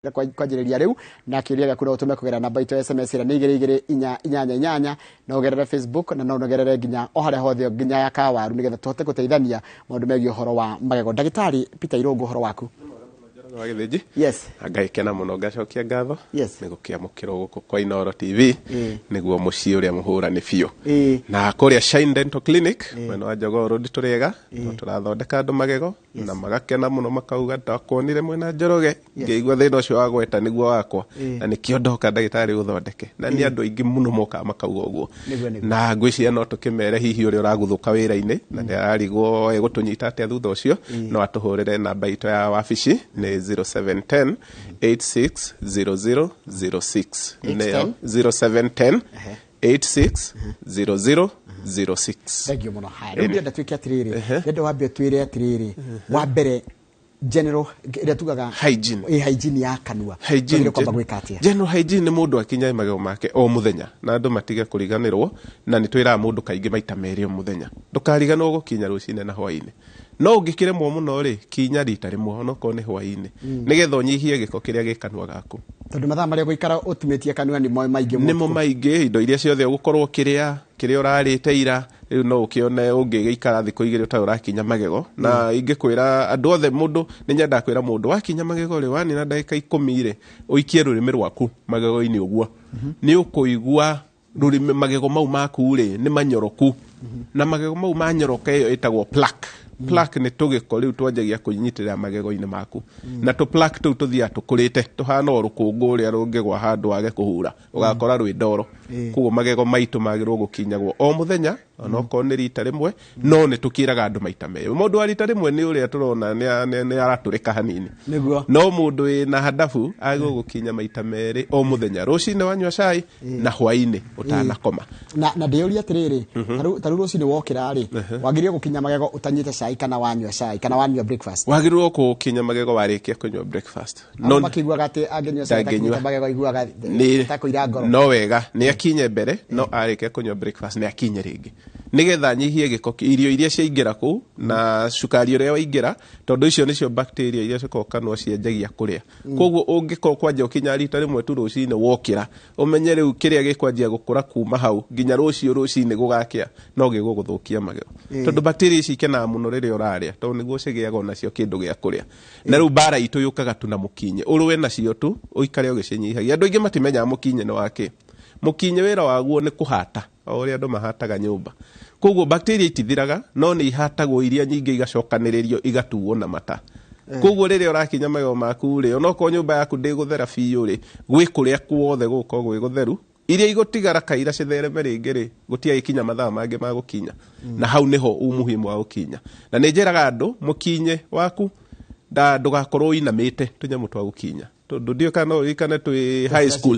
Kwanjĩrĩria rĩu na kĩũria gĩaku no ũtũme kũgerera namba itũ ya SMS ĩrĩa nĩ 22488, no ũgerere Facebook na no ũgerere nginya o harĩa hothe, nginya ya Kawaru, nĩgetha tũhote gũteithania maũndũ megiĩ ũhoro wa magego. Ndagĩtarĩ Peter Irũngũ, ũhoro waku? Wa Gĩthĩnji. Yes. Na ngagĩkena mũno, ngacokia ngatho nĩ gũkĩamũkĩrwo gũkũ kwa Inooro TV, nĩguo mũciĩ ũrĩa mũhũrani biũ, na kũrĩa Shine Dental Clinic mwena wa Jogoo Road tũrĩega no tũrathondeka andũ magego na magakena mũno, makauga ndakuonire mwena Njoroge, ngĩigua thĩna ũcio wa gweta nĩguo wakwa, na nĩkĩo ndoka ndagĩtarĩ ũthondeke. Na nĩ andũ aingĩ mũno mokaga makauga ũguo. Nĩguo. Na ngwĩciria no tũkĩmere hihi ũrĩa ũraguthũka wĩra-inĩ na nĩ ararigwo egũtũnyita atĩa thutha ũcio, no atũhũrĩre namba itũ ya wabici nĩ 0710 860006. Nĩyo 0710 860006. Thank you mũno. Haya, rĩu ndĩrenda twĩke atĩrĩrĩ, ndĩrenda wambe ũtwĩre atĩrĩrĩ, wa mbere general ĩrĩa tugaga Hygiene. Ĩ, hygiene ya kanua. Hygiene. Twagĩrĩirwo kwamba gwĩka atĩa? General hygiene nĩ mũndũ akinyae magego make o mũthenya na andũ matige kũriganĩrwo, na nĩ twĩraga mũndũ kaingĩ maita merĩ o mũthenya, ndũkariganĩrwo gũkinya rũcinĩ na hwaĩ-inĩ. No ũngĩkĩremwo mũno rĩ, kinya rita rĩmwe onokorwo nĩ hwaĩ-inĩ, nĩgetha ũnyihie gĩko kĩrĩa gĩ kanua gaku. Tondũ mathaa marĩa gũikara ũtumĩtie kanua nĩmo maingĩ nĩmo mũno. Maingĩ indo iria ciothe ũgũkorwo ũkĩrĩa, kĩrĩa ũrarĩte ira, rĩu no ũkĩone ũngĩgĩikara thikũ 2 ũtarĩ ũrakinya magego. Na ingĩkwĩra andũ othe, mũndũ nĩ nyendaga kwĩra mũndũ wakinya magego rĩ, wanina ndagĩka 10 rĩ, ũikie rũrĩmĩ rwaku magego-inĩ ũguo, nĩ ũkũigua rũrĩmĩ magego mau maku rĩ nĩ manyoroku, na magego mau manyoroka ĩyo ĩtagwo plaque. Plaque nĩ tũgĩko rĩu twanjagia kwĩnyitĩrĩra magego-inĩ maku, na tũ plaque tũu tũthiaga tũkũrĩte, tũhana o rũkũngũ ũrĩa rũngĩgwa handũ wage kũhura ũgakora rwĩ ndoro. Koguo magego maitũ magĩrĩirwo gũkinyagwo o mũthenya, onokorwo nĩ rita rĩmwe, no nĩ tũkĩraga andũ maita merĩ. Mũndũ wa rita rĩmwe nĩ ũrĩa tũrona nĩ aratũrĩka hanini. No mũndũ wĩna handabu agĩrĩirwo gũkinya maita merĩ o mũthenya, rũcinĩ wanyua cai na hwaĩ-inĩ ũtanakoma. Na ndĩyũria atĩrĩrĩ, tarĩu rũcinĩ wokĩra rĩ, wagĩrĩirwo gũkinya magego ũtanyuĩte cai kana wanyua cai kana wanyua breakfast? Wagĩrĩirwo gũkinya magego warĩkia kũnyua breakfast. No makĩiguaga atĩ angĩnyua cai Ndangĩnyua. atakinyĩte magego aiguaga ta kũira ngoro. No wega nĩ akinye mbere, no arĩkia kũnyua breakfast nĩ akinye rĩngĩ, nĩgetha anyihie gĩko irio iria ciaingĩra kũu na cukari ũrĩa waingĩra, tondũ icio nĩcio bacteria iria cikoragwo kanua cianjagia kũrĩa. Koguo ũngĩkorwo kwanja ũkinya rita rĩmwe tu rũcinĩ wokĩra, ũmenye rĩu kĩrĩa gĩkwanjia gũkũra kuma hau nginya rũciũ rũcinĩ gũgakĩa no gĩgũgũthũkia magego, tondũ bacteria ici ikenaga mũno rĩrĩa ũrarĩa, tondũ nĩguo cigĩaga onacio kĩndũ gĩa kũrĩa. Na rĩu mbara itũ yũkaga tu na mũkinye, ũrũe nacio tu, ũikare ũgĩcinyihagia. Andũ aingĩ matimenyaga mũkinye nĩ wakĩ. Mũkinye wĩra waguo nĩ kũhata o ũrĩa andũ mahataga nyũmba. Koguo bacteria itithiraga, no nĩ ihatagwo iria nyingĩ igacokanĩrĩrio igatuo na mata. Koguo rĩrĩa ũrakinya magego maku rĩ, onokorwo nyũmba yaku ndĩgũthera biũ rĩ, gwĩ kũrĩa kuothe gũgũkorwo gwĩ gũtheru. Iria igũtigara kaira cithereme rĩngĩ rĩ, gũtiagĩkinya mathaa mangĩ ma gũkinya, na hau nĩho umuhimu wa gũkinya. Na nĩ njĩraga andũ mũkinye waku ndũgakorwo ũinamĩte tũnyamũ twa gũkinya, tondũ ndiũĩ kana no ũririkane twĩ high school.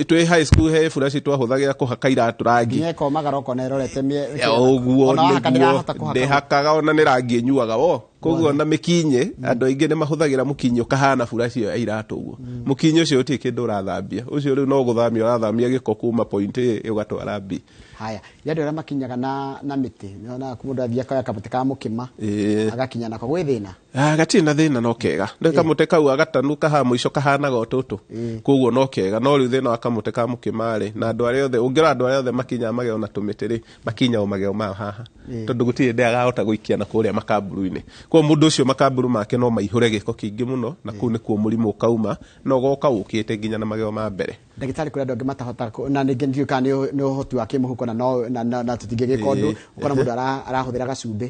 Twĩ high school he buraci twahũthagĩra kũhaka iratũ rangi. Nginya ĩkomagara ũkona ĩrorete ũguo. Ona wahaka ndĩrahota kũhaka. Ndĩhakaga ona nĩ rangi ĩnyuaga wo. Koguo ona mĩkinye, andũ aingĩ nĩ mahũthagĩra mũkinyi ũkahana buraci ĩyo ya iratũ ũguo. Mũkinyi ũcio gũtirĩ kĩndũ ũrathambia, ũcio rĩu no gũthamia ũrathamia gĩko kuma point A ũgatwara B. Haya, nĩ andũ arĩa makinyaga na mĩtĩ, nĩonaga mũndũ athiĩ akoya kamũtĩ ka mũkĩma agakinya nako, gwĩ thĩna? Ah, gatirĩ na thĩna, no kega nĩ kamũtĩ kau agatanuka ha mũico kahanaga o tũtũ, koguo no kega. No rĩu thĩna wa kamũtĩ ka mũkĩma rĩ, na andũ arĩa othe ũngĩrora, andũ arĩa othe makinyaga magego na tũmĩtĩ rĩ, makinya o magego mao haha, tondũ gũtirĩ hĩndĩ agahota gũikia na kũrĩa makamburu-inĩ. Koguo mũndũ ũcio makamburu make no maihũre gĩko kĩingĩ mũno, na kũu nĩkuo mũrimũ ũkauma na ũgoka ũkĩte nginya na magego ma mbere. Ndagĩtarĩ, kũrĩ andũ angĩ matahota na ningĩ ndiũĩ kana nĩ ũhoti wa kĩmũhuko na no na tũtingĩgĩka ũndũ, ũkona mũndũ arahũthĩra gacumbĩ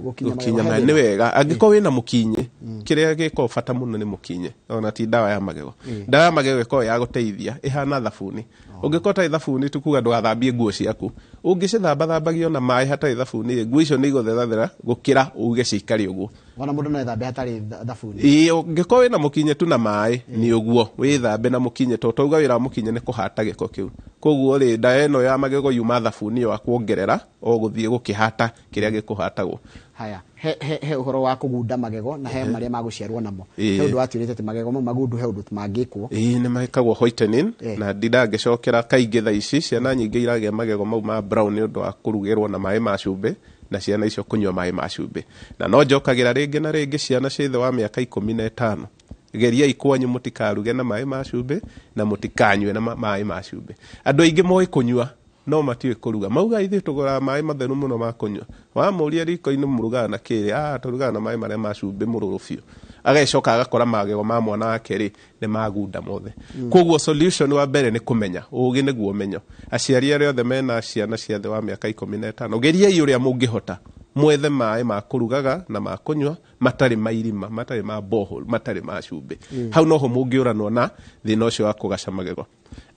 gũkinya gũkinya magego. Magego He nĩ thĩna? wega angĩkorwo wĩna mũkinye. Kĩrĩa gĩkoragwo bata mũno nĩ mũkinye, ona ti ndawa ya magego. Ndawa ya magego ĩkoragwo ya gũteithia, ĩhana thabuni. Ũngĩkorwo ũtarĩ thabuni, tukuga ndũgathambie nguo ciaku, ũngĩcithambathambagia na maĩ hatarĩ thabuni rĩ, nguo icio nĩ igũtherathera gũkĩra uge cikare ũguo. Ona mũndũ no ethambe hatarĩ thabuni? Ĩĩ, ũngĩkorwo wĩna mũkinye tu na maĩ nĩ ũguo wĩthambe na mũkinye, tondũ twauga wĩra wa mũkinye nĩ kũhata gĩko kĩu. Koguo rĩ, ndawa ĩno ya magego yuma thabuni ĩyo ya kuongerera o gũthiĩ gũkĩhata kĩrĩa gĩkũhatagwo. Haya, he ũhoro wa kũgunda magego na he marĩa magũciarwo namo. He ũndũ watwĩrĩte atĩ magego mau magundu he ũndũ mangĩkwo. Ĩĩ, nĩ mekagwo whitening. Na ndindangĩcokera kaingĩ thaa ici ciana nyingĩ iragĩa magego mau ma brown nĩ ũndũ wa kũrugĩrwo na maĩ ma cumbĩ, na ciana icio kũnyua maĩ ma cumbĩ. Na no njokagĩra rĩngĩ na rĩngĩ, ciana cia thĩ wa mĩaka 15 Geriai kwanyu mũtikaruge na maĩ ma cumbĩ na mũtikanyue na maĩ ma cumbĩ. Andũ aingĩ moĩ kũnyua no matiũĩ kũruga. Mauga ithuĩ tũgũraga maĩ matheru mũno ma kũnyua. Wamũria riko-inĩ mũrugaga na kĩrĩ, tũrugaga na maĩ marĩa ma cumbĩ mũrũrũ biũ. Agacoka agakora magego ma mwana wake rĩ nĩ magunda mothe. Koguo solution wa mbere nĩ kũmenya, ũgĩ nĩguo ũmenyo. Aciari arĩa othe mena ciana cia thĩ wa mĩaka 15, geriai ũrĩa mũngĩhota mwethe maĩ ma kũrugaga na ma kũnyua matarĩ ma irima, matarĩ ma borehole, matarĩ ma cumbĩ. Hau noho mũngĩũranwo na thĩna ũcio wa kũgaca magego.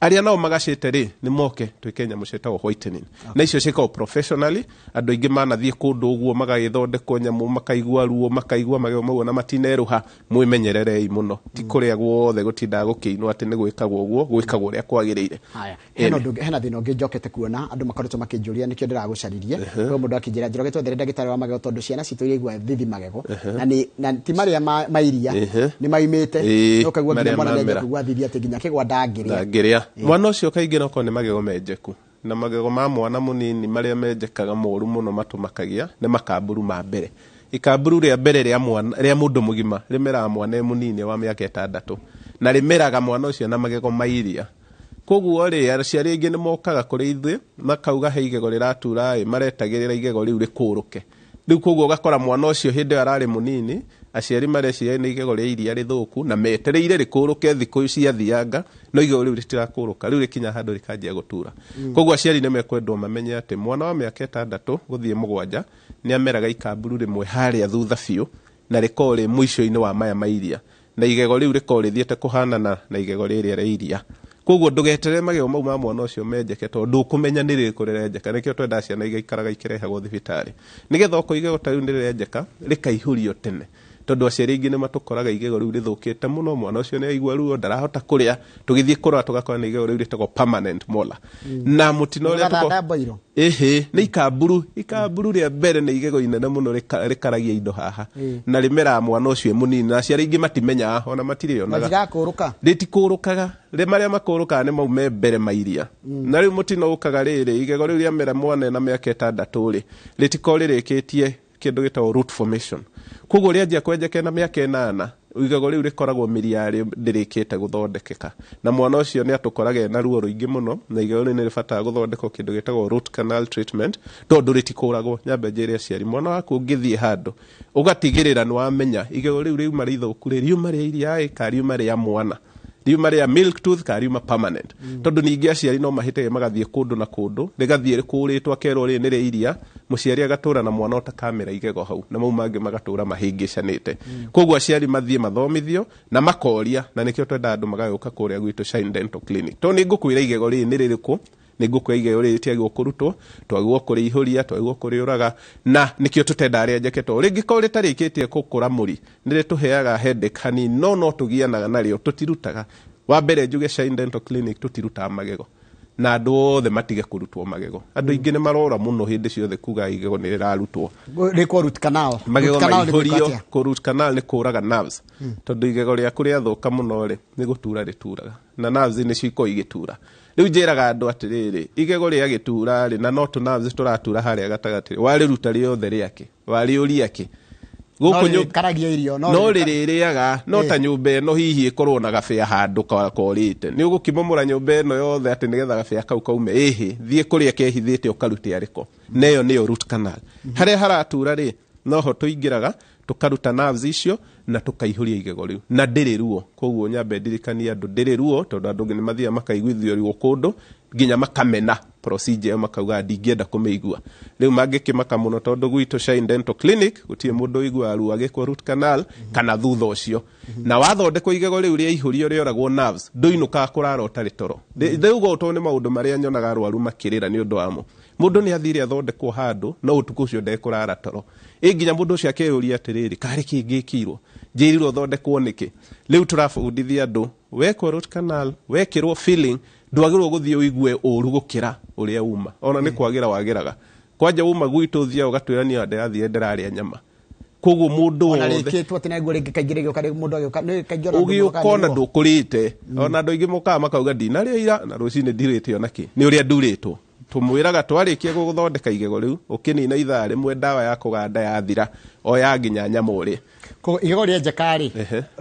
Arĩa nao magacĩte rĩ nĩ moke twĩke nyamũ ciĩtagwo whitening. Na icio ciĩkagwo professionally. Andũ aingĩ manathiĩ kũndũ ũguo magagĩthondekwo nyamũ, makaigua ruo, makaigua magego mau ona matinerũha. Mwĩmenyererei mũno, ti kũrĩa guothe gũtindaga gũkĩinwo atĩ nĩ gwĩkagwo ũguo, gwĩkagwo ũrĩa kwagĩrĩire. Haya, hena ũndũ, hena thĩna ũngĩ njokete kuona andũ makoretwo makĩnjũria, nĩkĩo ndĩragũcaririe. Kwĩ mũndũ akĩnjĩra Njoroge twethere ndagĩtarĩ wa magego tondũ ciana citũ iraigua thithi magego na nĩ na ti marĩa ma iria nĩ maimĩte, no ũkaigua nginya marĩa mwana nĩanjia mamera. kũigua thithi atĩ nginya kĩgwa ndangĩrĩa. Ndangĩrĩa. Mwana ũcio kaingĩ no korwo nĩ magego menjeku, na magego ma mwana mũnini marĩa menjekaga moru mũno matũmakagia nĩ makamburu ma mbere. Ikamburu rĩa mbere rĩa mwana, rĩa mũndũ mũgima rĩmeraga mwana e mũnini wa mĩaka 6, na rĩmeraga mwana ũcio na magego ma iria. Koguo rĩ, aciari aingĩ nĩ mokaga kũrĩ ithuĩ makauga he igego rĩratura ĩ, maretagĩrĩra igego rĩu rĩkũrũke. Rĩu koguo ũgakora mwana ũcio hĩndĩ ĩyo ararĩ mũnini, aciari mareciria nĩ igego rĩa iria rĩthũku na metereire rĩkũrũke thikũ ciathianga, no igego rĩu rĩtirakũrũka, rĩu rĩkinya handũ rĩkanjia gũtura. Koguo aciari nĩ mekwendwo mamenye atĩ mwana wa mĩaka 6 gũthiĩ 7 nĩ ameraga ikamburu rĩmwe harĩa thutha biũ, na rĩkorwo rĩ mũico-inĩ wa maya ma iria, na igego rĩu rĩkorwo rĩthiĩte kũhanana na igego rĩrĩa rĩa iria. Koguo ndũgeterere magego mau ma mwana ũcio menjeke tondũ ndũkũmenya nĩ rĩrĩkũ rĩrenjeka. Nĩkĩo twendaga ciana igaikaraga ikĩrehagwo thibitarĩ, nĩgetha okorwo igego ta rĩu nĩ rĩrenjeka rĩkaihũrio tene, tondũ aciari aingĩ nĩ matũkoraga igego rĩu rĩthũkĩte mũno, mwana ũcio nĩ aigua ruo, ndarahota kũrĩa, tũgĩthiĩ kũrora tũgakora nĩ igego rĩu rĩtagwo permanent molar. Na mũtino ũrĩa Ũgathanda mboiro. Ĩhĩ, nĩ ikamburu. Ikamburu rĩa mbere nĩ igego inene mũno rĩkaragia indo haha. Na rĩmeraga mwana ũcio e mũnini, na aciari aingĩ matimenyaga, ona matirĩonaga. Matigakũrũka. Rĩtikũrũkaga. Rĩ marĩa makũrũkaga nĩ mau me mbere ma iria. Na rĩu mũtino ũkaga rĩrĩ, igego rĩu rĩamera mwana ena mĩaka 6 rĩ, rĩtikorwo rĩrĩkĩtie kĩndũ gĩtagwo root formation. Koguo rĩanjia kwenjeka na mĩaka 8, igego rĩu rĩkoragwo mĩri yarĩo ndĩrĩkĩte gũthondekeka. Na mwana ũcio nĩ atũkoraga ena ruo rũingĩ mũno, na igego rĩu nĩ rĩbataraga gũthondekwo kĩndũ gĩtagwo root canal treatment, tondũ rĩtikũragwo. Nyambe njĩre aciari, mwana waku ũngĩthiĩ handũ ũgatigĩrĩra nĩ wamenya igego rĩu riuma rĩthũku rĩ, riuma rĩa iria ĩ, ka riuma rĩa mwana, riuma rĩa milk tooth, ka riuma permanent. Tondũ ningĩ aciari no mahĩtĩge magathiĩ kũndũ na kũndũ, rĩgathiĩ rĩkũrĩtwo akerwo rĩrĩ nĩ rĩa iria, mũciari agatũra na mwana ũtakamera igego hau, na mau mangĩ magatũra mahĩngĩcanĩte. Koguo aciari mathiĩ mathomithio na makoria, na nĩkĩo twendaga andũ magagĩũka kũrĩa gwitũ Shine Dental Clinic. Tondũ nĩ ngũkwĩra igego rĩrĩ nĩ rĩrĩkũ, nĩ ngũkwĩra igego rĩrĩ rĩtiagĩrĩirwo kũrutwo, twagĩrĩirwo kũrĩihũria, twagĩrĩirwo kũrĩũraga, na nĩkĩo tũtendaga rĩenjeke, tondũ rĩngĩkorwo rĩtarĩkĩtie gũkũra mũri, nĩ rĩtũheaga headache hanini, no tũgianaga narĩo, tũtirutaga. Wa mbere njuge Shine Dental Clinic tũtirutaga magego, na andũ othe matige kũrutwo magego. Andũ aingĩ nĩ marora mũno hĩndĩ ciothe kuga igego nĩ rĩrarutwo. Rĩkwo root canal. Magego Root canal nĩ gwĩka maihũrio, atĩa? kũ root canal nĩ kũraga nerves. Tondũ igego rĩaku rĩathũka mũno rĩ, nĩ gũtura rĩturaga. Na nerves nĩcio ikoragwo igĩtura. Rĩu njĩraga andũ atĩrĩrĩ, igego rĩagĩtura rĩ, na no tũ nerves tũratura harĩa gatagatĩ, warĩruta rĩothe rĩake, warĩũria kĩ? Gũkũ No rĩrĩkaragia irio, no no rĩrĩka- rĩrĩrĩaga, no ta nyũmba ĩno hihi ĩkorwo na gabĩa handũ korĩte. Nĩ ũgũkĩmomora nyũmba ĩno yothe atĩ nĩgetha gabĩa kau kaume. Ĩhĩ, thiĩ kũrĩa kehithĩte ũkarute arĩko. Na ĩyo nĩyo root canal. Harĩa haratura rĩ, noho tũingĩraga, tũkaruta nerves icio na tũkaihũria igego rĩu. Na ndĩrĩ ruo. Koguo nyambe ndirikanie andũ ndĩrĩ ruo, tondũ andũ nĩ mathiaga makaiguithio ruo kũndũ nginya makamena procedure ĩyo, makauga ndingĩenda kũmĩigua. Rĩu mangĩkĩmaka mũno tondũ gwitũ Shine Dental Clinic gũtirĩ mũndũ ũiguaga ruo agĩkwo root canal kana thutha ũcio. Na wathondekwo igego rĩu rĩaihũrio rĩoragwo nerves, ndũinũkaga kũrara ũtarĩ toro. Ndĩuga ũũ tondũ nĩ maũndũ marĩa nyonaga arwaru makĩrĩra nĩ ũndũ wamo. Mũndũ nĩ athire athondekwo handũ, no ũtukũ ũcio ndekũrara toro. Ĩ nginya mũndũ ũcio akeyũria atĩrĩrĩ, karĩ kĩ ngĩkirwo? Njĩrirwo thondekwo nĩkĩ? Rĩu tũrabundithia andũ, wekwo root canal, wekĩrwo filling, ndwagĩrĩirwo gũthiĩ ũigue ũru gũkĩra ũrĩa uma. Ona nĩ kwagĩra wagĩraga. Kwanja uma gwitũ ũthiaga ũgatwĩra niĩ ndĩrathiĩ ndĩrarĩa nyama. Koguo mũndũ Ona wothe rĩkĩtwo atĩ naguo rĩngĩ kaingĩ rĩgĩũka rĩ-, mũndũ agĩũka, nĩ kaingĩ ona andũ Ũgĩũka mokaga ona nĩguo. ndũkũrĩte. Ona andũ aingĩ mokaga makauga ndinarĩa ira na rũcinĩ ndirĩte ona kĩ. Nĩ ũrĩa ndurĩtwo. Tũmwĩraga twarĩkia gũgũthondeka igego rĩu, ũkĩnina ithaa rĩmwe ndawa ya kũganda yathira, Oya nginya nyama ũrĩe. Koguo igego rĩenjeka rĩ,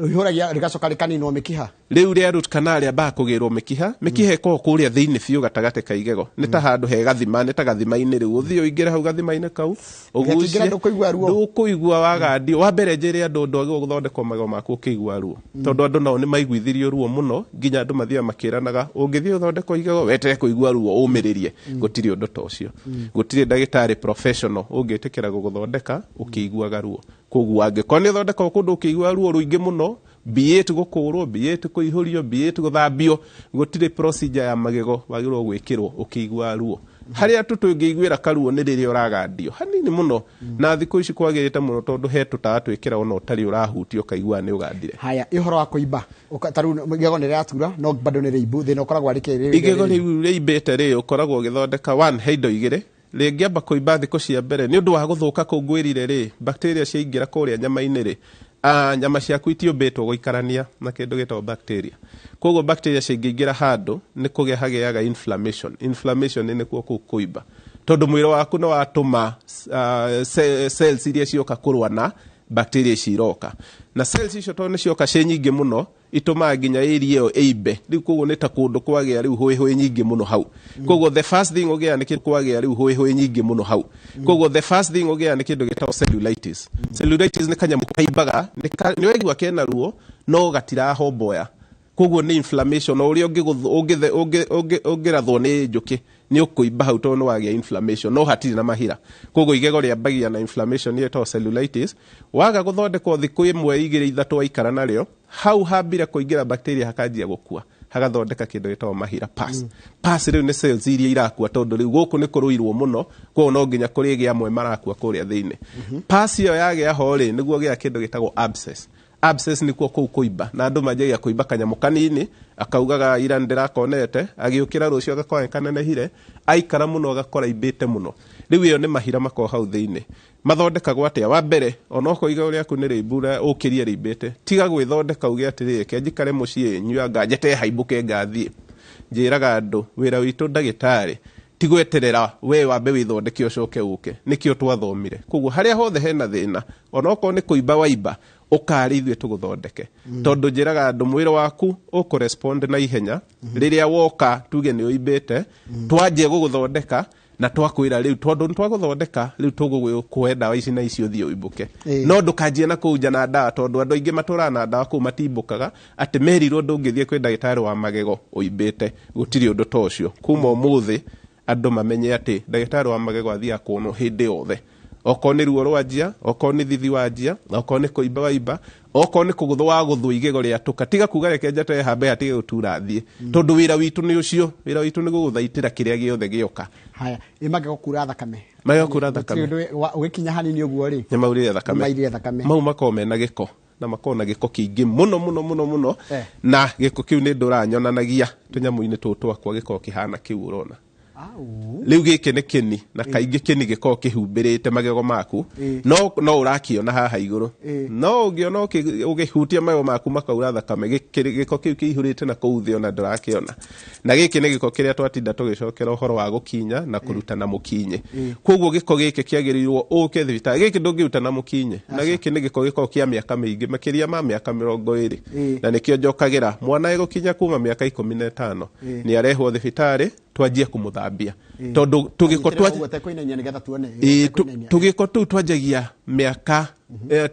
rĩihũragia rĩgacoka rĩkaninwo mĩkiha. Rĩu rĩa root canal rĩambaga kũgĩrwo mĩkiha. Mĩkiha ĩkoragwo kũrĩa thĩinĩ biũ gatagatĩ ka igego, nĩ ta handũ he gathima, nĩ ta gathima-inĩ. Rĩu ũthiĩ ũingĩre hau gathima-inĩ kau ũgucie. Gakĩingĩra ndũkũigua ruo. Ndũkũigua wagandio. Wa mbere njĩre andũ, ndwagĩrĩirwo gũthondekwo magego maku ũkĩigua ruo, tondũ andũ nao nĩ maiguithirio ruo mũno nginya andũ mathiaga makĩranaga, ũngĩthiĩ ũthondekwo igego wetere kũigua ruo ũmĩrĩrie. Gũtirĩ ũndũ ta ũcio. Gũtirĩ ndagĩtarĩ professional ũngĩtĩkĩra gũgũthondeka ũkĩiguaga ruo. Koguo angĩkorwo nĩ ũthondekagwo kũndũ ũkĩigua ruo rũingĩ mũno, be it gũkũrwo, be it kũihũrio, be it gũthambio, gũtirĩ procedure ya magego wagĩrĩirwo gwĩkĩrwo ũkĩigua ruo. Harĩa tu tũngĩiguĩra karuo nĩ rĩrĩa ũragandio hanini mũno. Na thikũ ici kwagĩrĩte mũno tondũ he tũtawa twĩkĩra ona ũtarĩ ũrahutia ũkaigua nĩ ũgandire. Haya, ĩ ũhoro wa kũimba? Ta rĩu igego nĩ rĩratura no bado nĩ rĩimbu, thĩna ũkoragwo arĩ kĩ? Igego rĩu rĩimbĩte rĩ, ũkoragwo ũgĩthondeka one, he indo igĩrĩ. Rĩngĩamba kũimba thikũ cia mbere nĩ ũndũ wa gũthũka kũu ngwĩrire rĩ, bacteria ciaingĩra kũrĩa nyama-inĩ rĩ, nyama ciaku itiũmbĩtwo gũikarania na kĩndũ gĩtagwo bacteria. Koguo bacteria cingĩingĩra handũ nĩ kũgĩa hagĩaga inflammation. Inflammation nĩ nĩkuo kũu kũimba, tondũ mwĩrĩ waku nĩ watũma cells iria cioka kũrũa na bacteria ici iroka, na cells icio tondũ nĩ cioka ciĩ nyingĩ mũno itũmaga nginya area ĩyo ĩimbe. Rĩu koguo nĩ ta kũndũ kwagĩa rĩu hũĩhũĩ nyingĩ mũno hau. Koguo the first thing ũgĩaga nĩ kĩndũ kwagĩa rĩu hũĩhũĩ nyingĩ mũno hau. Koguo the first thing ũgĩaga nĩ kĩndũ gĩtagwo cellulitis. Cellulitis nĩ kanyamũ kaimbaga, nĩ waigua kena ruo no gatirahomboya. Koguo nĩ inflammation, o ũrĩa ũngĩrathwo nĩ njũkĩ nĩ ũkũimba hau tondũ nĩ wagĩa inflammation, no hatirĩ na mahira. Koguo igego rĩambagia na inflammation ĩyo ĩtagwo cellulitis. Waga gũthondekwo thikũ ĩmwe igĩrĩ ithatũ waikara narĩo, hau hambire kũingĩra bacteria hakanjia gũkua, hagathondeka kĩndũ gĩtagwo mahira, pus. Pus rĩu nĩ cells iria irakua, tondũ rĩu gũkũ nĩ kũrũirwo mũno, koguo no nginya kũrĩgĩa amwe marakua kũrĩa thĩinĩ. Pus ĩyo yagĩa ho rĩ, nĩguo gĩa kĩndũ gĩtagwo abscess. Abscess nĩkuo kũu kũimba, na andũ manjagia kũimba kanyamũ kanini, akaugaga ira nĩndĩrakonete, agĩũkĩra rũciũ agakora kanenehire, aikara mũno agakora imbĩte mũno. Rĩu ĩyo nĩ mahira makoragwo hau thĩinĩ. Mathondekagwo atĩa? Wa mbere, onokorwo igego rĩaku nĩ rĩimbu na ũkĩrie rĩimbĩte, tiga gwĩthondeka uge atĩrĩrĩ, reke njikare mũciĩ nyua njete haimbũke ngathiĩ. Njĩraga andũ wĩra witũ ndagĩtarĩ ti gweterera we wambe wĩthondeke ũcoke ũke, nĩkĩo twathomire. Koguo harĩa hothe hena thĩna, onokorwo nĩ kũimba waimba, ũkarĩ ithuĩ tũgũthondeke. Tondũ njĩraga andũ mwĩrĩ waku ũkũrespond na ihenya, rĩrĩa woka tuge nĩ ũimbĩte, twanjie gũgũthondeka na twakwĩra rĩu tondũ nĩ twagũthondeka rĩu tũgũkũhe ndawa ici na ici ũthiĩ ũimbũke. No ndũkanjie na kũu nja na ndawa, tondũ andũ aingĩ matũraga na ndawa kũu matimbũkaga, atĩ merirwo ndũngĩthiĩ kwĩ ndagĩtarĩ wa magego ũimbĩte. Gũtirĩ ũndũ ta ũcio. Kuma ũmũthĩ andũ mamenye atĩ ndagĩtarĩ wa magego athiaga kuonwo hĩndĩ yothe. Okorwo nĩ ruo rwanjia, okorwo nĩ thithi wanjia, okorwo nĩ kũimba waimba, okorwo nĩ kũgũthwo wagũthwo igego rĩatũka, tiga kuga reke njate hambe hatige gũtura thiĩ. Tondũ wĩra witũ nĩ ũcio, wĩra witũ nĩ gũgũthaitĩra kĩrĩa gĩothe gĩoka. Haya, ĩ magego kura thakame. Magego kura thakame. Gũtirĩ ũndũ ũgĩkinya hanini ũguo rĩ, nĩ maurire thakame. Nĩ maurire thakame. Mau makoragwo mena gĩko, na makoragwo na gĩko kĩingĩ mũno mũno mũno mũno. Na gĩko kĩu nĩ ndũranyonanagia tũnyamũ-inĩ tũtũ twakwa, gĩkoragwo kĩhana kĩu ũrona. Rĩu gĩkĩ nĩ kĩni, na kaingĩ kĩni gĩkoragwo kĩhumbĩrĩte magego maku, no ũrakĩona haha igũrũ. No ũngĩona ũgĩhutia magego maku makaura thakame, gĩko kĩu kĩihũrĩte na kũu thĩ ona ndũrakĩona. Na gĩkĩ nĩ gĩko kĩrĩa twatinda tũgĩcokera ũhoro wa gũkinya na kũruta na mũkinye. Koguo gĩko gĩkĩ kĩagĩrĩirwo ũke thibitarĩ, gĩkĩ ndũngĩruta na mũkinye. Na gĩkĩ nĩ gĩko gĩkoragwo kĩa mĩaka mĩingĩ, makĩria ma mĩaka mĩrongo ĩrĩ. Na nĩkĩo njokagĩra mwana egũkinya kuma mĩaka ikũmi na ĩtano, nĩ arehwo thibitarĩ twanjie kũmũthambia. Tondũ tũgĩko Nyitĩrĩra twa- ũguo ũtekũinainia nĩgetha tuone. Ũtekũinainia. Tũgĩko tũu twanjagia mĩaka,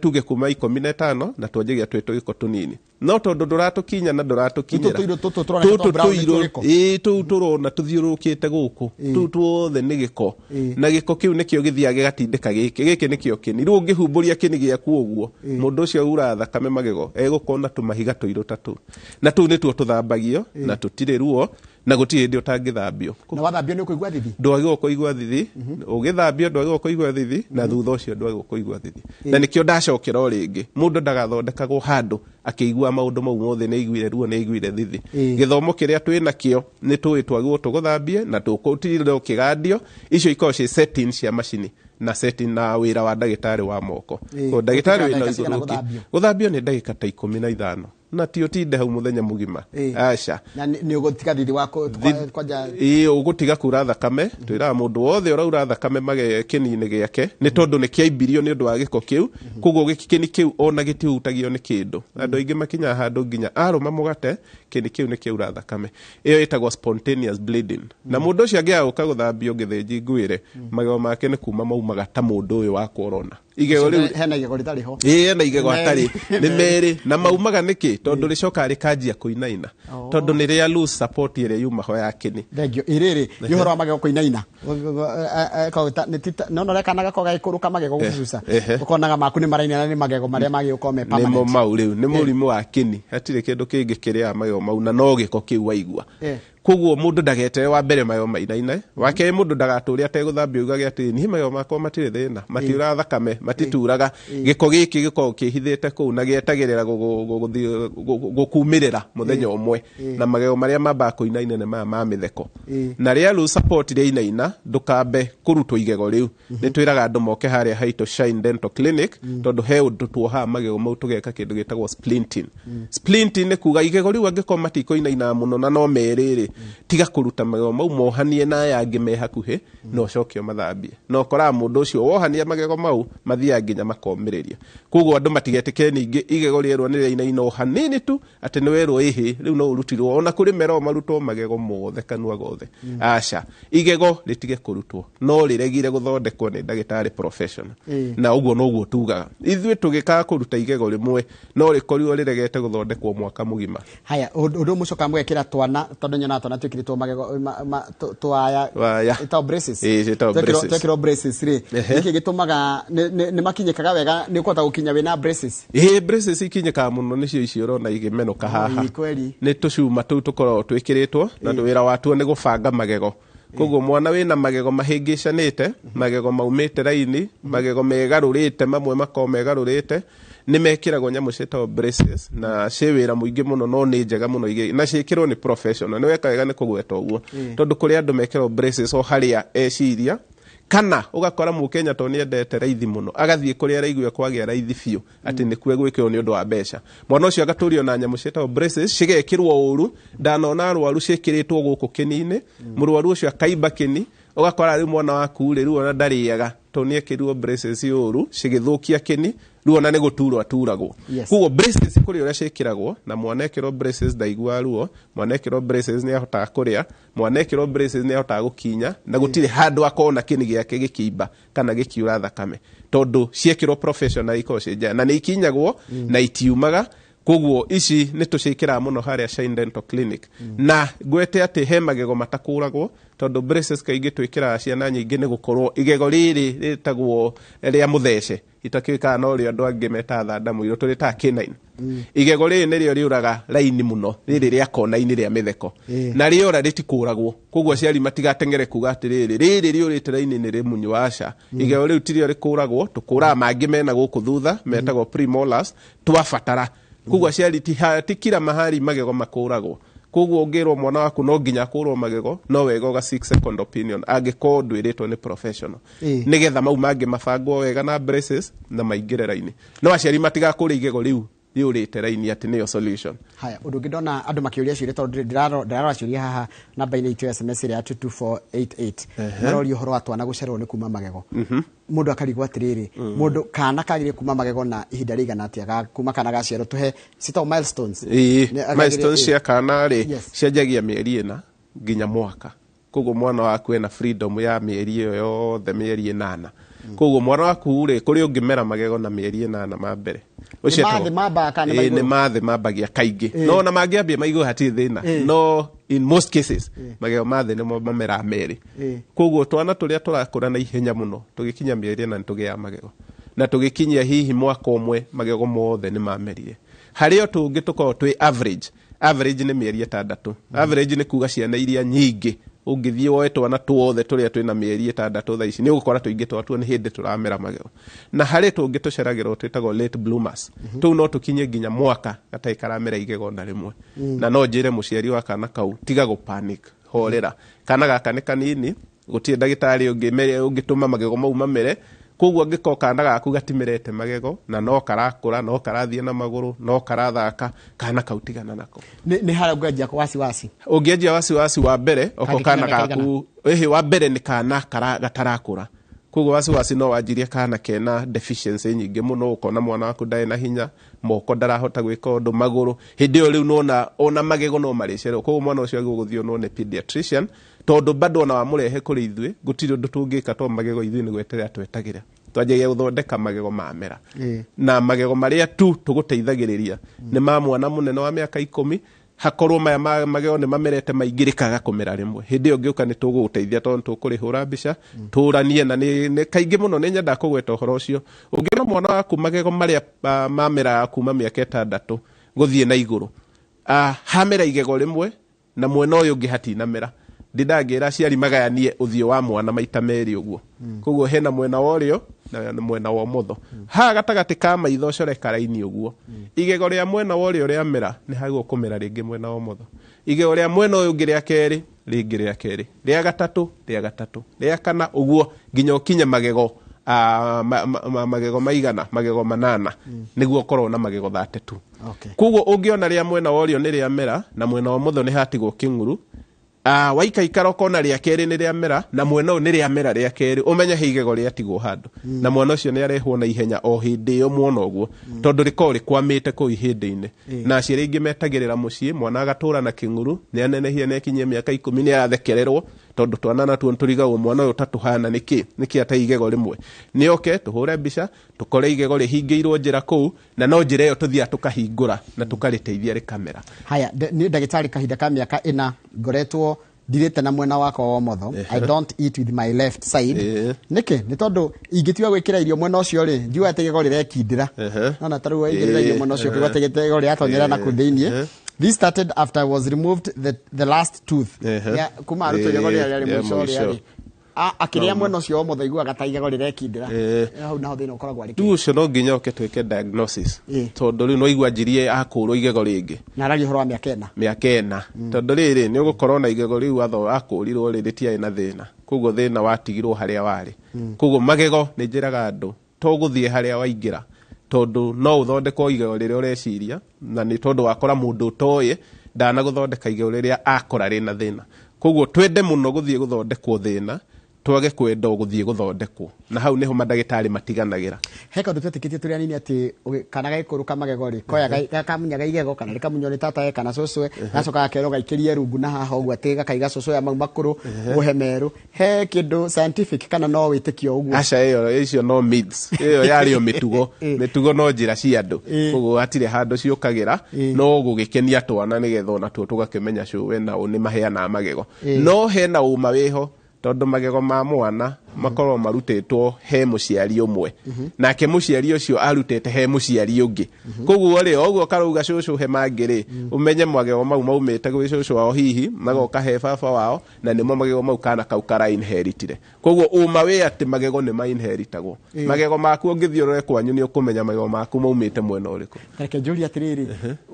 tuge kuma ikũmi na ĩtano, na twanjagia twĩ tũgĩko tũnini. No tondũ ndũratũkinya na ndũratũkinyĩra. Tũtũ tũirũ tũtũ tũroneka Tũtũ twa brown nĩ tũirũ, tũgĩko. tũu tũrona tũthiũrũrũkĩte gũkũ. Tũu tuothe nĩ gĩko. Na gĩko kĩu nĩkĩo gĩthiaga gĩgatindĩka gĩkĩ. Gĩkĩ nĩkĩo kĩni. Rĩu ũngĩhumbũria kĩni gĩaku ũguo, mũndũ ũcio uraga thakame magego, egũkorwo na tũmahiga tũirũ ta tũu. Na tũu nĩtuo tũthambagio, na tũtirĩ ruo, na gũtirĩ hĩndĩ ũtangĩthambio. Na wathambio nĩ ũkũigua thithi? Ndwagĩrĩirwo kũigua thithi. Ũgĩthambio ndwagĩrĩirwo kũigua thithi, na thutha ũcio ndwagĩrĩirwo kũigua thithi. Na nĩkĩo ndacokera o rĩngĩ, mũndũ ndagathondekagwo handũ akĩigua maũndũ mau mothe, nĩ aiguire ruo, nĩ aiguire thithi. Gĩthomo kĩrĩa twĩ nakĩo nĩ tũĩ twagĩrĩirwo tũgũthambie na tũgũtinda ũkĩgandio. Icio ikoragwo ciĩ settings cia macini na setting na wĩra wa ndagĩtarĩ wa moko. Koguo ndagĩtarĩ Gũtuĩka wĩna ndagĩka cigana igũrũ gũthambio? Gũthambio nĩ ndagĩka ta ikũmi na ithano. Na ti ũtinde hau mũthenya mũgima. Aca. Na nĩ ũgũtiga thithi wa kwanja? Ĩĩ, ũgũtiga kura thakame. Twĩraga mũndũ wothe ũraura thakame kĩni-inĩ gĩake nĩ tondũ nĩ kĩaimbirio nĩ ũndũ wa gĩko kĩu. Koguo kĩni kĩu ona gĩtihutagio nĩ kĩndũ. Andũ aingĩ makinyaga handũ nginya arũma mũgate, kĩni kĩu nĩ kĩaura thakame. Ĩyo ĩtagwo spontaneous bleeding. Na mũndũ ũcio angĩaga gũka gũthambio gĩthĩnji, ngwĩre magego make nĩ kuma maumaga ta mũndũ ũyũ wakwa ũrona igego rĩu. Hena igego rĩtarĩ ho. Ĩĩ, ena igego hatarĩ, nĩ merĩ na maumaga nĩkĩ? Tondũ rĩcokaga rĩkanjia kũinaina tondũ nĩ rĩa lose support ĩrĩa yuma ho ya kĩni. Thengio. Ĩrĩrĩ nĩ ũhoro wa magego kũinaina. Nona ũrĩa kana gakoragwo gagĩkũrũka magego gũcuca, ũkonaga maku nĩ marainaina, nĩ magego marĩa magĩrĩirwo gũkorwo me nĩmo permanent. Mau rĩu nĩ mũrimũ wa kĩni, hatirĩ kĩndũ kĩngĩ kĩrĩaga magego mau na no gĩko kĩu waigua. Koguo mũndũ ndagetere wa mbere magego mainaine, wa kerĩ mũndũ ndagatũre ategũthambia ugage atĩ niĩ magego makwa matirĩ thĩna, matiuraga thakame, matituraga. Gĩko gĩkĩ gĩkoragwo kĩhithĩte kũu na gĩetagĩrĩra gũkumĩrĩra mũthenya ũmwe. Na magego marĩa mambaga kũinaina nĩ maya ma mĩtheko. Na rĩa lose support rĩainaina, ndũkambe kũrutwo igego rĩu. Nĩ twĩraga andũ moke harĩa haitũ Shine Dental Clinic, tondũ he ũndũ tuohaga magego mau tũgeka kĩndũ gĩtagwo splinting. Splinting nĩ kuga igego rĩu angĩkorwo matikũinaina mũno na no merĩ rĩ, tiga kũruta magego mau, mohanie na aya angĩ me hakuhĩ na ũcoke ũmathambie. Na ũkoraga mũndũ ũcio wohania magego mau mathiaga nginya makomĩrĩria. Koguo andũ matigetĩkĩre ningĩ igego rĩerwo nĩ rĩainaina o hanini tu atĩ nĩ werwo ĩhĩ rĩu no ũrutirwo, ona kũrĩ meragwo marutwo magego mothe kanua gothe. Aca, igego rĩtige kũrutwo no rĩregire gũthondekwo nĩ ndagĩtarĩ professional. Na ũguo noguo tugaga ithuĩ tũgĩkaga kũruta igego rĩmwe no rĩkorirwo rĩregete gũthondekwo mwaka mũgima. Haya, ũndũ mũcokaga mũgekĩra twana, tondũ nyonaga twana twĩkĩrĩtwo magego twaya. Waya. Ĩtagwo braces. Ĩĩ, ciĩtagwo braces. Twekĩrwo braces rĩ, nĩkĩ gĩtũmaga nĩ makinyĩkaga wega, nĩ ũkũhota gũkinya wĩna braces? Ĩĩ, braces ikinyĩkaga mũno, nĩcio icio ũrona igĩmenũka haha. Ĩĩ, kweli. Nĩ tũcuma tũu tũkoragwo twĩkĩrĩtwo na wĩra watuo nĩ gũbanga magego. Koguo mwana wĩna magego mahĩngĩcanĩte, magego maumĩte raini, magego megarũrĩte, mamwe makoragwo megarũrĩte, nĩ mekĩragwo nyamũ ciĩtagwo braces na ciĩ wĩra mũingĩ mũno, no nĩ njega mũno na ciĩkĩrwo nĩ professional. Nĩ weka wega nĩ kũgweta ũguo, tondũ kũrĩ andũ mekĩragwo braces o harĩa eciria, kana ũgakora mũkenya tondũ nĩ endete raithi mũno agathiĩ kũrĩa araigua kwagĩa raithi biũ atĩ nĩkuo egwĩkĩrwo nĩ ũndũ wa mbeca. Mwana ũcio agatũrio na nyamũ ciĩtagwo braces cigekĩrwo ũru. Ndanona arwaru ciĩkĩrĩtwo gũkũ kĩni-inĩ, mũrwaru ũcio akaimba kĩni, ũgakora rĩu mwana waku rĩ, rĩu ona ndarĩaga tondũ nĩ ekĩrirwo braces ũru cigĩthũkia kĩni, rĩu ona nĩ gũturwo aturagwo. Koguo braces kũrĩ ũrĩa ciĩkĩragwo, na mwana ekĩrwo braces ndaiguaga ruo, mwana ekĩrwo braces nĩ ahotaga kũrĩa, mwana ekĩrwo braces nĩ ahotaga gũkinya na gũtirĩ handũ akona kĩni gĩake gĩkĩimba kana gĩkiura thakame, tondũ ciekĩrwo professional ikoragwo ciĩ njega na nĩ ikinyagwo na itiumaga. Koguo ici nĩ tũciĩkĩraga mũno harĩa Shine Dental Clinic. Na ngwete atĩ he magego matakũragwo, tondũ braces kaingĩ twĩkĩraga ciana nyingĩ nĩ gũkorwo igego rĩrĩ rĩtagwo rĩa mũthece, itakĩũĩkaga no rĩo andũ angĩ metaga thanda mũirũ, tũrĩtaga canine. Igego rĩrĩ nĩrĩo rĩũraga raini mũno, rĩrĩ rĩa kona-inĩ rĩa mĩtheko. Na rĩora rĩtikũragwo. Koguo aciari matigateng'ere kuga atĩrĩrĩ, rĩrĩ rĩũrĩte raini nĩ rĩmunyu, aca. Igego rĩu tirĩo rĩkũragwo, tũkũraga mangĩ mena gũkũ thutha metagwo premolars twabatara. Koguo aciari ti kila mahali magego makũragwo. Koguo ũngĩrwo mwana waku no nginya akũrwo magego, no wega ũga seek second opinion angĩkorwo ndwĩrĩtwo nĩ professional, nĩgetha mau mangĩ mabangwo wega na braces na maingĩre raini. No aciari matigakũre igego rĩu rĩũrĩte raini atĩ nĩyo solution. Haya, ũndũ ũngĩ ndona andũ makĩũria ciũria, tondũ ndĩrarora ciũria haha namba-inĩ itũ ya SMS ĩrĩa ya 22488, maroria ũhoro wa twana gũcererwo nĩ kuma magego. Mũndũ akarigwo atĩrĩrĩ, mũndũ kana kagĩrĩire kuma magego na ihinda rĩigana atĩa kuma kana gaciarwo? Tũhe citagwo milestones. Ĩĩ, Nĩ agagĩrĩire- milestones cia kana rĩ, cianjagia mĩeri 4 nginya mwaka. Koguo mwana waku ena freedom ya mĩeri ĩyo yothe, mĩeri 8. Koguo mwana waku rĩ, kũrĩ ũngĩmera magego na mĩeri 8 ma mbere. Ũcio Nĩ mathĩ etagwo- mambaga kana nĩ Ĩĩ, nĩ maigũrũ? mathĩ mambagia kaingĩ, no ona mangĩambia maigũrũ hatirĩ thĩna, no in most cases magego ma thĩ nĩmo mameraga merĩ. Koguo twana tũrĩa tũrakũra na ihenya mũno, tũgĩkinya mĩeri 4 nĩ tũgĩaga magego, na tũgĩkinyia hihi mwaka ũmwe magego mothe nĩ mamerire. Harĩ o tũngĩ tũkoragwo twĩ average. Average nĩ mĩeri 6. Average nĩ kuga ciana iria nyingĩ ũngĩthiĩ woe twana tuothe tũrĩa twĩna mĩeri 6 thaa ici, nĩ ũgũkora tũingĩ twatuo nĩ hĩndĩ tũramera magego. Na harĩ tũngĩ tũceragĩrwo twĩtagwo late bloomers, tũu no tũkinye nginya mwaka gatarĩ karamera igego na rĩmwe. Na no njĩre mũciari wa kana kau, tiga gũ panic, horera, kana gaka nĩ kanini, gũtirĩ ndagĩtarĩ ũngĩtũma magego mau mamere. Koguo angĩkorwo kana gaku gatimerete magego na no karakũra, no karathiĩ na magũrũ, no karathaka, kana kau tigana nako. Nĩ harĩa ngwanjia wasiwasi. Ũngĩanjia wasiwasi wa mbere oko Kangĩkinya kana mĩaka gaku ĩhĩ, wa mbere nĩ kana gatarakũra. Koguo wasiwasi no wanjirie kana kena deficiency nyingĩ mũno, ũkona mwana waku ndarĩ na hinya, moko ndarahota gwĩka ũndũ, magũrũ hĩndĩ ĩyo rĩu nona ona magego no marĩcerwo. Koguo mwana ũcio agĩrĩirwo gũthiĩ onwo nĩ pediatrician, tondũ bado ona wamũrehe kũrĩ ithuĩ gũtirĩ ũndũ tũngĩka, to magego ithuĩ nĩ gweterera twetagĩra, twanjagia gũthondeka magego mamera. Na magego marĩa tu tũgũteithagĩrĩria nĩ ma mwana mũnene wa mĩaka 10, hakorwo maya magego nĩ mamerete maingĩ rĩkaga kũmera rĩmwe. Hĩndĩ ĩyo ngĩũka nĩ tũgũgũteithia, tondũ nĩ tũkũrĩhũra mbica tũranie na nĩ kaingĩ mũno nĩ nyendaga kũgweta ũhoro ũcio. Ũngĩona mwana waku magego marĩa mameraga kuma mĩaka 6 gũthiĩ na igũrũ, hamera igego rĩmwe na mwena ũyũ ũngĩ hatinamera, ndindangĩra aciari magayanie ũthiũ wa mwana maita merĩ ũguo. Koguo hena mwena wa ũrĩo na mwena wa ũmotho. Haha gatagatĩ ka maitho ũcore karaini ũguo. Igego rĩa mwena wa ũrĩo rĩamera nĩ hagĩrĩirwo kũmera rĩngĩ mwena wa ũmotho. Igego rĩa mwena ũyũ ũngĩ rĩa kerĩ, rĩngĩ rĩa kerĩ, rĩa gatatũ, rĩa gatatũ, rĩa kana, ũguo nginya ũkinye magego magego maigana, magego 8, nĩguo ũkorwo na magego 32. Koguo ũngĩona rĩa mwena wa ũrĩo nĩ rĩamera na mwena wa ũmotho nĩ hatigwo kĩng'uru, waikaikara ũkona rĩa kerĩ nĩ rĩamera na mwena ũyũ nĩ rĩamera rĩa kerĩ, ũmenye he igego rĩatigwo handũ. Na mwana ũcio nĩ arehwo na ihenya o hĩndĩ ĩyo mwona ũguo, tondũ rĩkoragwo rĩkwamĩte kũu ihĩndĩ-inĩ. Na aciari aingĩ metagĩrĩra mũciĩ mwana agatũra na kĩng'uru, nĩ anenehie, nĩ akinyie mĩaka 10, nĩ arathekererwo, tondũ twana natuo nĩtũrigagwo mwana ũyũ tatũhana nĩkĩ, nĩkĩ ate igego rĩmwe. Nĩ oke tũhũre mbica tũkore igego rĩhingĩirwo njĩra kũu, na no njĩra ĩyo tũthiaga tũkahingũra na tũkarĩteithia rĩkamera. Haya, niĩ ndagĩtarĩ kahinda ka mĩaka 4 ngoretwo ndirĩte na mwena wakwa wa ũmotho. I don't eat with my left side. Nĩkĩ? Nĩ tondũ ingĩtiga gwĩkĩra irio mwena ũcio rĩ, njiuga atĩ igego rĩrekindĩra. Nona ta rĩu waigĩrĩra irio mwena ũcio, ũkĩigua atĩ igego rĩratonyera na kũu thĩiniĩ. This started after I was removed the last tooth. Ya, kuma arutwo igego rĩrĩa rĩarĩ mũico rĩarĩ. Akĩrĩa mwena ũcio wa ũmotho aiguaga ta igego rĩrekindĩra. Hau naho thĩna ũkoragwo arĩ kĩ? Rĩu ũcio no nginya ũke twĩke diagnosis. Tondũ rĩu no igua njirie akũrwo igego rĩngĩ. Na araria ũhoro wa mĩaka 4. Mĩaka 4. Tondũ rĩrĩ nĩ ũgũkorwo na igego rĩu watho akũrirwo rĩ rĩtiarĩ na thĩna. Koguo thĩna watigirwo harĩa warĩ. Koguo magego nĩ njĩraga andũ to gũthiĩ harĩa waingĩra, tondũ no ũthondekwo igego rĩrĩa ũreciria, na nĩ tondũ wakora mũndũ ũtoĩ ndanagũthondeka igego rĩrĩa akora rĩna thĩna. Koguo twende mũno gũthiĩ gũthondekwo thĩna, twage kwenda gũthiĩ gũthondekwo, na hau nĩho mandagĩtarĩ matiganagĩra. He kaũndũ twetĩkĩtie tũrĩ anini atĩ kana gagĩkũrũka magego rĩ, koya gakamunyaga igego kana rĩkamunywo nĩ tatawe kana cũcũwe, gacoka gakerwo gaikĩrie rungu na haha ũguo atĩ gakaiga cũcũwe mau makũrũ, ũhe merũ. He kĩndũ scientific kana no wĩtĩkio ũguo? Aca, ĩyo icio no myths. Ĩyo yarĩ o mĩtugo. Mĩtugo no njĩra cia andũ. Koguo hatirĩ handũ ciũkagĩra, no gũgĩkenia twana nĩgetha ona tuo tũgakĩmenya cũwe na ũ nĩ maheanaga magego. No hena ũma wĩho, tondũ magego ma mwana makoragwo marutĩtwo he mũciari ũmwe, nake mũciari ũcio arutĩte he mũciari ũngĩ. Koguo rĩ, o ũguo karauga cũcũ he mangĩ rĩ, ũmenye magego mau maumĩte gwĩ cũcũ wao hihi, magoka he baba wao, na nĩmo magego mau kana kau kara inheritire. Koguo ũma wĩ atĩ magego nĩ ma inheritagwo. Magego maku ũngĩthiĩ ũrore kwanyu nĩ ũkũmenya magego maku maumĩte mwena ũrĩkũ. Reke njũrie atĩrĩrĩ,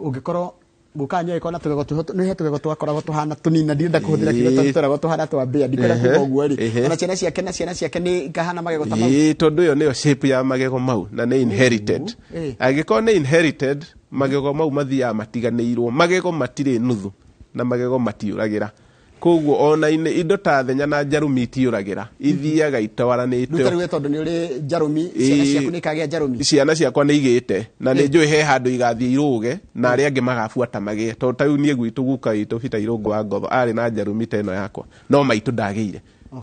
ũngĩkorwo guka nyoe kona tugego tuho nĩ he tugego twakoragwo tuhana tunini na ndirenda kũhũthĩra kiugo tondũ tweragwo tuhana twa mbĩa, ndikwenda kuga ũguo rĩ, ona ciana ciake na ciana ciake nĩ ikahana magego ta mau. Ĩĩ, tondũ ĩyo nĩyo shape ya magego mau na nĩ inherited. Angĩkorwo nĩ inherited, magego mau mathiaga matiganĩirwo. Magego matirĩ nuthu na magego matiũragĩra. Koguo ona indo ta thenya na njarũmi itiũragĩra, ithiaga itwaranĩte. Rĩu ta rĩu we tondũ nĩ ũrĩ njarũmi, ciana ciaku nĩ ikagĩa njarũmi? Ciana ciakwa nĩ igĩte, na nĩ njũĩ he handũ igathiĩ irũge, na arĩa angĩ magabuata magĩe. Tondũ ta rĩu niĩ gwitũ guka witũ Peter Irũngũ wa Ngotho arĩ na njarũmi ta ĩno yakwa, no maitũ ndagĩire.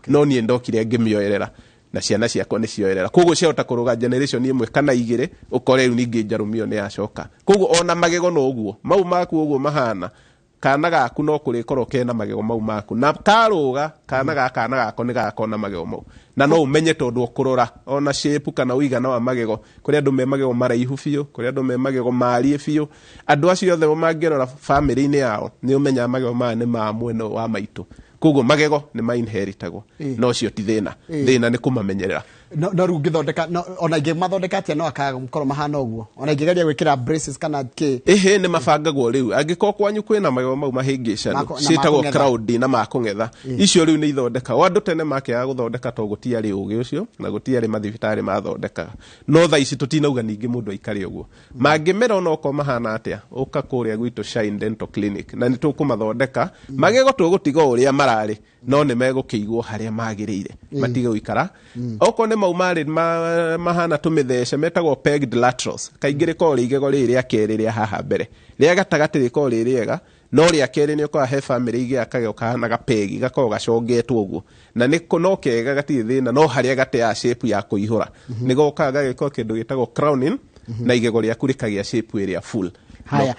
No niĩ ndokire ngĩmĩoerera, na ciana ciakwa nĩ cioerera. Koguo ciahota kũrũga generation ĩmwe kana igĩrĩ, ũkore rĩu ningĩ njarũmi ĩyo nĩ yacoka. Koguo ona magego no ũguo, mau maku ũguo mahana, kana gaku no kũrĩkorwo kena magego mau maku, na karũga kana ga kana gako nĩ gagakorwo na magego mau, na no ũmenye tondũ ũkũrora ona shape kana ũigana wa magego. Kũrĩ andũ me magego maraihu biũ, kũrĩ andũ me magego mariĩ biũ. Andũ acio othe mangĩrora bamĩrĩ-inĩ yao nĩ ũmenyaga magego maya nĩ ma mwena wa maitũ. Koguo magego nĩ ma inheritagwo, no ũcio ti thĩna. Thĩna nĩ kũmamenyerera. No rĩu ngĩthondeka ona ingĩmathondeka atĩa no akaga gũkorwo mahana ũguo, ona ingĩgeria gwĩkĩra braces kana kĩ? Ĩhĩ, nĩ mabangagwo rĩu. Angĩkorwo kwanyu kwĩna magego mau mahĩngĩcanu, na ciĩtagwo makũng'etha. Crowd na makũng'etha, icio rĩu nĩ ithondekagwo. Andũ tene makĩaga gũthondeka to gũtiarĩ ũgĩ ũcio na gũtiarĩ mathibitarĩ mathondekaga, no thaa ici tũtinauga ningĩ mũndũ aikare ũguo. Mangĩmera onokorwo mahana atĩa, ũka kũrĩa gwitũ Shine Dental Clinic na nĩ tũkũmathondeka magego. Tũgũtiga o ũrĩa mararĩ, no nĩ megũkĩigwo harĩa magĩrĩire, matige gũikara. Okorwo nĩ mau marĩ mahana tũmĩthece, metagwo pegged laterals. Kaingĩ rĩkoragwo rĩ igego rĩrĩ rĩa kerĩ rĩa haha mbere, rĩa gatagatĩ rĩkoragwo rĩ rĩega, no rĩa kerĩ nĩ ũkoraga he bamĩrĩ igĩa kagego kahana gapegi, gakoragwo gacongetwo ũguo, na nĩ no kega, gatirĩ thĩna, no harĩa gateaga shape ya kũihũra nĩ gokaga gagĩkorwo kĩndũ gĩtagwo crowning, na igego rĩaku rĩkagĩa shape ĩrĩa full. Haya,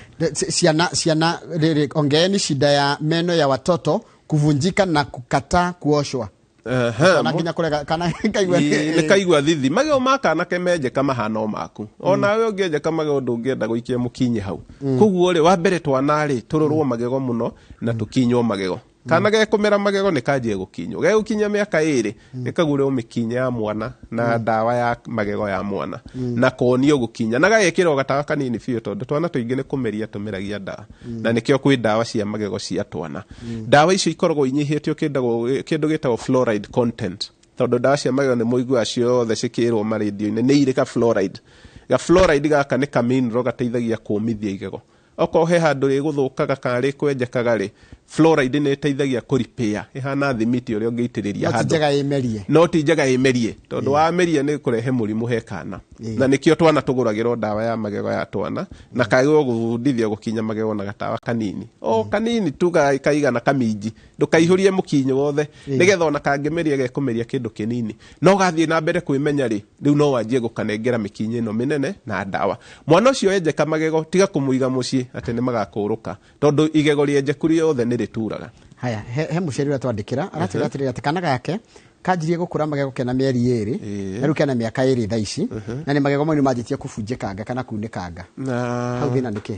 ciana rĩrĩ, ongeeni shida ya meno ya watoto kuvunjika na kukataa kuoshwa. Kana nginya kũrega kana kaigua. Nĩ kaigua thithi. Magego ma kanake menjeka mahana o maku, onawe ũngĩenjeka magego ndũngĩenda gũikia mũkinyi hau. Koguo rĩ, wa mbere twana rĩ, tũrorwo magego mũno na tũkinywo magego. Kana gekũmera magego nĩ kanjie gũkinywo, gegũkinyia mĩaka 2 gĩkagũrĩrwo mĩkinya ya mwana na ndawa ya magego ya mwana na konio gũkinya na gagekĩrwo gatawa kanini biũ, tondũ twana tũingĩ nĩ kũmeria tũmeragia ndawa, na nĩkĩo kwĩ ndawa cia magego cia twana. Ndawa icio ikoragwo inyihĩtio kĩndũ gĩtagwo fluoride content, tondũ ndawa cia magego nĩ mũiguaga ciothe cikĩrwo marendio-inĩ nĩ irĩ ka fluoride. Ga fluoride gaka nĩ ka mineral gateithagia kũmithia igego. Okorwo he handũ rĩgũthũkaga kana rĩkwenjekaga rĩ, fluoride nĩ ĩteithagia kũ repair, ĩhana thimiti ũrĩa ũngĩitĩrĩria No ti handũ. Njega ĩmerie. No ti njega ĩmerie, tondũ wameria nĩ kũrehe mũrimũ he kana, na nĩkĩo twana tũgũragĩrwo ndawa ya magego ya twana na kagĩrĩirwo gũbundithio gũkinya magego na gatawa kanini, o kanini tu kaigana kaminji, ndũkaihũrie mũkinyo wothe, nĩgetha ona kangĩmeria gekũmeria kĩndũ kĩnini. No gathiĩ na mbere kwĩmenya rĩ, rĩu no wanjie gũkanengera mĩkinyo ĩno mĩnene na ndawa. Mwana ũcio enjeka magego, tiga kũmũiga mũciĩ atĩ nĩ magakũrũka, tondũ igego rĩenjeku rĩothe nĩ rĩturaga. Haya, he mũciari ũrĩa twandĩkĩra aratwĩra atĩrĩrĩ atĩ kana gake kanjirie gũkũra magego kena mĩeri 2, na rĩu kena mĩaka 2 thaa ici, na nĩ magego mau nĩ manjĩtie kũbunjĩkanga kana kunĩkanga. Na Hau thĩna nĩ kĩ?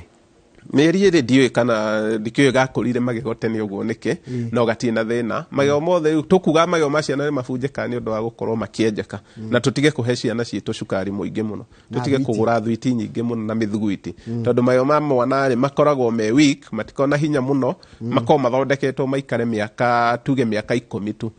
Mĩeri 2, ndiũĩ kana ndikĩũĩ gakũrire magego tene ũguo nĩkĩ, no gatirĩ na thĩna. Magego mothe rĩu tũkuga magego ma ciana nĩ mabunjĩkaga nĩ ũndũ wa gũkorwo makĩenjeka, na tũtige kũhe ciana citũ cukari mũingĩ mũno, Na tũtige thwiti. Kũgũra thwiti nyingĩ mũno na mĩthuguiti, tondũ magego ma mwana rĩ makoragwo me weak, matikoragwo na hinya mũno, makoragwo mathondeketwo maikare mĩaka, tuge mĩaka 10 tu,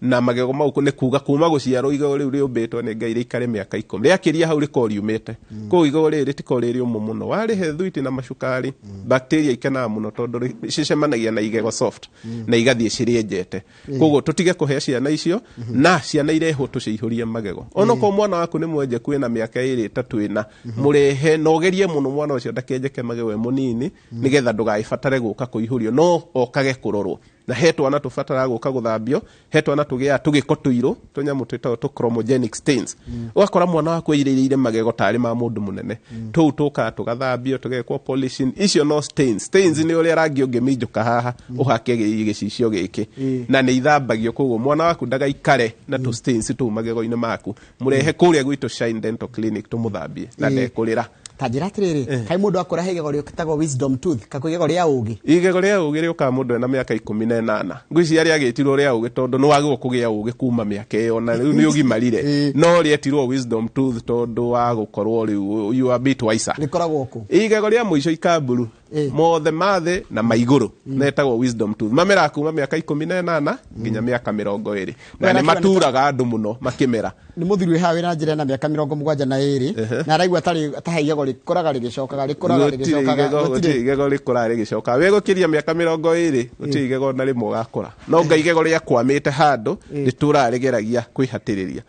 na magego mau nĩ kuga kuma gũciarwo igego rĩu rĩũmbĩtwo nĩ Ngai rĩikare mĩaka 10, rĩakĩria hau rĩkorwo riumĩte. Koguo igego rĩrĩ rĩtikorwo rĩ rĩũmũ mũno. Warĩhe thwiti na macukari, bacteria ikenaga mũno, tondũ cicemanagia na igego soft na igathiĩ cirĩenjete. Koguo tũtige kũhe ciana icio, na ciana irehwo tũcihũrie magego. Onokorwo mwana waku nĩ mwenjeku ĩna mĩaka 2, 3, 4, mũrehe na ũgerie mũno mwana ũcio ndakenjeke magego e mũnini, nĩgetha ndũgagĩbatare gũka kũihũrio, no okage kũrorwo. Na he twana tũbataraga gũka gũthambio, he twana tũgĩaga tũgĩko tũirũ, tũnyamũ twĩtagwo tũ chromogenic stains, ũgakora mwana waku airĩrĩire magego tarĩ ma mũndũ mũnene. Tũu tũkaga tũgathambio, tũgekwo polishing icio. No stains, stains nĩ ũrĩa rangi ũngĩminjũka haha ũhake gĩcicio gĩkĩ, na nĩ ithambagio. Koguo mwana waku ndagaikare na tũ stains tũu magego-inĩ maku, mũrehe kũrĩa gwitũ Shine Dental Clinic tũmũthambie na ndekũrĩra. Ta njĩra atĩrĩrĩ, kaĩ mũndũ akũra he igego rĩtagwo wisdom tooth, kakũ igego rĩa ũgĩ? Igego rĩa ũgĩ rĩũkaga mũndũ ena mĩaka 18. Ngwĩciria rĩagĩtirwo rĩa ũgĩ tondũ nĩ wagĩrĩirwo kũgĩa ũgĩ kuma mĩaka ĩyo, na rĩu nĩ ũgimarire, no rĩetirwo wisdom tooth tondũ wa gũkorwo rĩu you are a bit wiser. Rĩkoragwo kũ? Igego rĩa mũico ikamburu mothe mathĩ na maigũrũ metagwo wisdom tooth, mameraga kuma mĩaka 18 nginya mĩaka 20, na Wena nĩ maturaga andũ mũno makĩmera. Nĩ mũthuri wĩ haha wĩna njĩra ena mĩaka 72 na araigua tarĩ ta he igego rĩkũraga rĩgĩcokaga, rĩkũraga Gũtirĩ rĩgĩcokaga. Igego, gũtirĩ igego rĩkũraga rĩgĩcokaga. Wĩgũkĩria mĩaka 20, gũtirĩ igego na rĩmwe ũgakũra, no nga igego rĩakwamĩte handũ rĩtũraga rĩgeragia kwĩhatĩrĩria.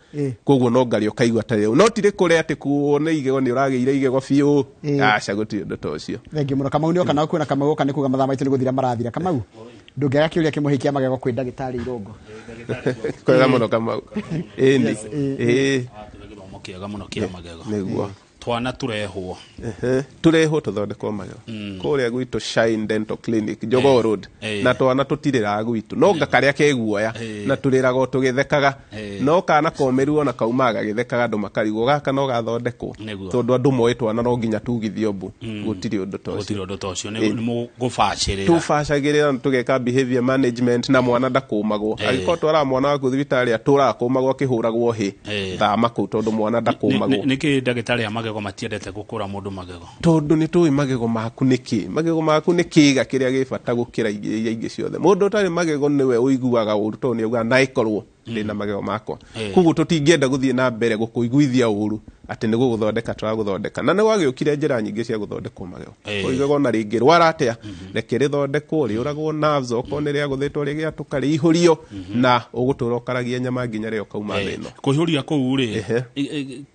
Koguo no ngarĩ ũkaigua ta rĩu, no ti rĩkũre atĩ kuo nĩ igego nĩ ũragĩire igego biũ. Aca, gũtirĩ ũndũ ta ũcio. Thengiũ mũno, Kamau. Nĩ oka na kuona Kamau oka nĩ kuga mathaa maitũ nĩ gũthira marathira. Kamau, ndũngĩaga kĩũria kĩmwe kĩa magego kwĩ ndagĩtarĩ Irũngũ? Kwega mũno, Kamau, ĩni ĩĩ. Atũhe gĩthomo kĩega mũno kĩa magego. Nĩguo. Twana tũrehwo. Ehe, tũrehwo tũthondekwo magego kũrĩa gwitũ Shine Dental Clinic, Jogoo Road. Na twana tũtirĩraga gwitũ no nga karĩa ke guoya na tũrĩraga o tũgĩthekaga. No kana komĩru ona kaumaga gagĩthekaga, andũ makarigwo gaka no gathondekwo. Tondũ andũ moĩ twana no nginya tugithio mbu, gũtirĩ ũndũ ta ũcio. Gũtirĩ ũndũ ta ũcio, nĩ mũgũbacĩrĩra. Tũbacagĩrĩra na tũgeka behavior management na mwana ndakũmagwo. Angĩkorwo twaraga mwana waku thibitarĩ atũraga kũmagwo akĩhũragwo hĩ, thama kũu tondũ mwana ndakũmagwo. Nĩkĩ ndagĩtarĩ a magego matiendete gũkũra mũndũ magego? Tondũ nĩ tũĩ magego maku nĩ kĩ, magego maku nĩ kĩga kĩrĩa gĩ bata gũkĩra iria ingĩ ciothe. Mũndũ ũtarĩ magego nĩwe ũiguaga ũru tondũ nĩ augaga na ĩkorwo ndĩna magego makwa. Koguo tũtingĩenda gũthiĩ na mbere gũkũiguithia ũru atĩ nĩ gũgũthondeka tũragũthondeka, na nĩ gwagĩũkire njĩra nyingĩ cia gũthondekwo magego. Igego ona rĩngĩrwara atĩa, reke rĩthondekwo, rĩũragwo nerves, okorwo nĩ rĩagũthĩtwo rĩgĩatũka rĩihũrio, na ũgũtũra ũkaragia nyama nginya rĩo kauma thĩ ĩno. Kũihũria kũu rĩ,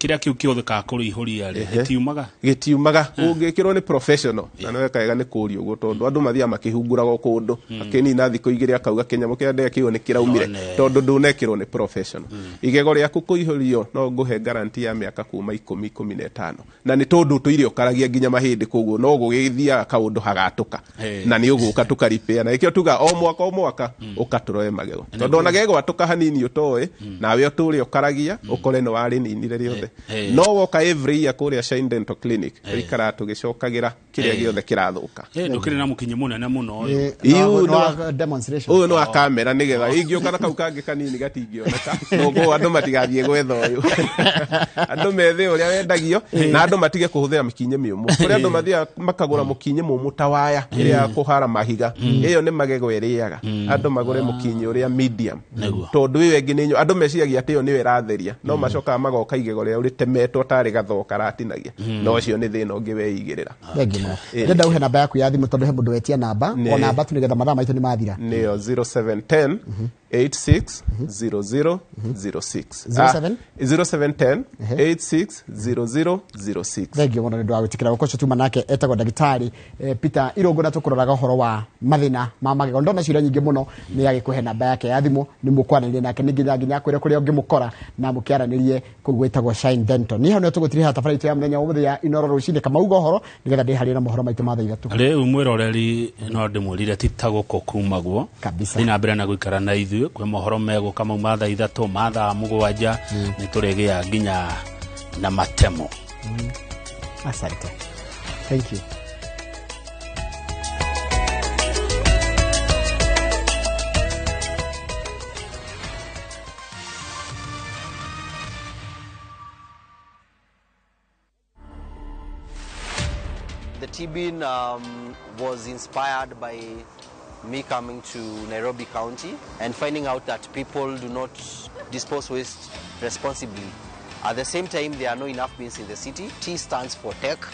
kĩrĩa kĩu kĩhũthĩkaga kũrĩihũria rĩ, gĩtiumaga? Gĩtiumaga ũngĩkĩrwo nĩ professional, na nĩ wega nĩ kũũria ũguo tondũ andũ mathiaga makĩhunguraga o kũndũ, akĩnina thikũ igĩrĩ akauga kĩnyamũ kĩrĩa ndekĩrwo nĩ kĩraumire. Tondũ ndũnekĩrwo nĩ professional. Igego rĩaku kũihũrio no ngũhe guarantee ya mĩaka kuma 10, 15, na nĩ tondũ ũtũire ũkaragia nginya mahĩndĩ, koguo no gũgĩthiaga kaũndũ hagatũka. Na nĩ ũgũka tũkaripĩa, na nĩkĩo tuga o mwaka o mwaka ũkatũroe magego, tondũ ona gegwatũka hanini ũtoĩ, nawe ũtũre ũkaragia ũkore nĩ warĩninire rĩothe. No woka every year kũrĩa Shine Dental Clinic, tũikaraga tũgĩcokagĩra kĩrĩa gĩothe kĩrathũka. Ndũkĩrĩ na mũkinyi mũnene mũno ũyũ. Iu, no wa demonstration. Ũyũ nĩ wa kamera nĩgetha ingĩũka na kau kangĩ kanini gatingĩoneka, noguo andũ matigathiĩ gwetha ũyũ, andũ methe ũrĩa wendagio na andũ matige kũhũthĩra mĩkinyĩ mĩũmũ. Kũrĩ andũ mathiaga makagũra mũkinyĩ mũmũ ta waya ĩrĩa ya kũhara mahiga, ĩyo nĩ magego ĩrĩaga. Andũ magũre mũkinyĩ ũrĩa medium, tondũ ĩyo ĩngĩ nĩ andũ meciragia atĩ ĩyo nĩyo ĩratheria, no macokaga magoka igego rĩao rĩtemetwo tarĩ gathoo karatinagia, na ũcio nĩ thĩna ũngĩ weigĩrĩra. Thengiũ mũno. Ndĩrenda ũhe namba yaku ya thimũ tondũ he mũndũ wetia namba. O namba tu nĩgetha mathaa maitũ nĩ mathira. Nĩyo 0710 86 00 06. 07? 0710 86 00 06. Thengiũ mũno nĩ ũndũ wa gwĩtĩkĩra gũka ũcio tuma nake etagwo ndagĩtarĩ Peter Irũngũ, na tũkũroraga ũhoro wa mathĩna ma magego. Ndona ciũria nyingĩ mũno, nĩ agĩkũhe namba yake ya thimũ nĩ mũkwaranĩria nake nĩ nginya akwĩre kũrĩa ũngĩmũkora na mũkĩaranĩrie kũu gwĩtagwo Shine Dental. Niĩ hau nĩho tũgũtiriha tabarĩra itũ ya mũthenya wa ũmũthĩ ya Inoro rũcinĩ. Kamauga ũhoro nĩgetha ndĩharĩrie na mohoro maitũ ma thaa 3. Rĩu mwĩroreri no ndĩmwĩrire ti ta gũkũ kumagwo. Kabisa. Thiĩ na mbere na gũikara na ithuĩ kwĩ mohoro megũka mau ma thaa 3, ma thaa 7 nĩ tũrĩgĩa nginya na matemo. Asante, thank you. The T-bin was inspired by me coming to Nairobi County and finding out that people do not dispose waste responsibly. At the same time, there are no enough bins in the city. T stands for tech.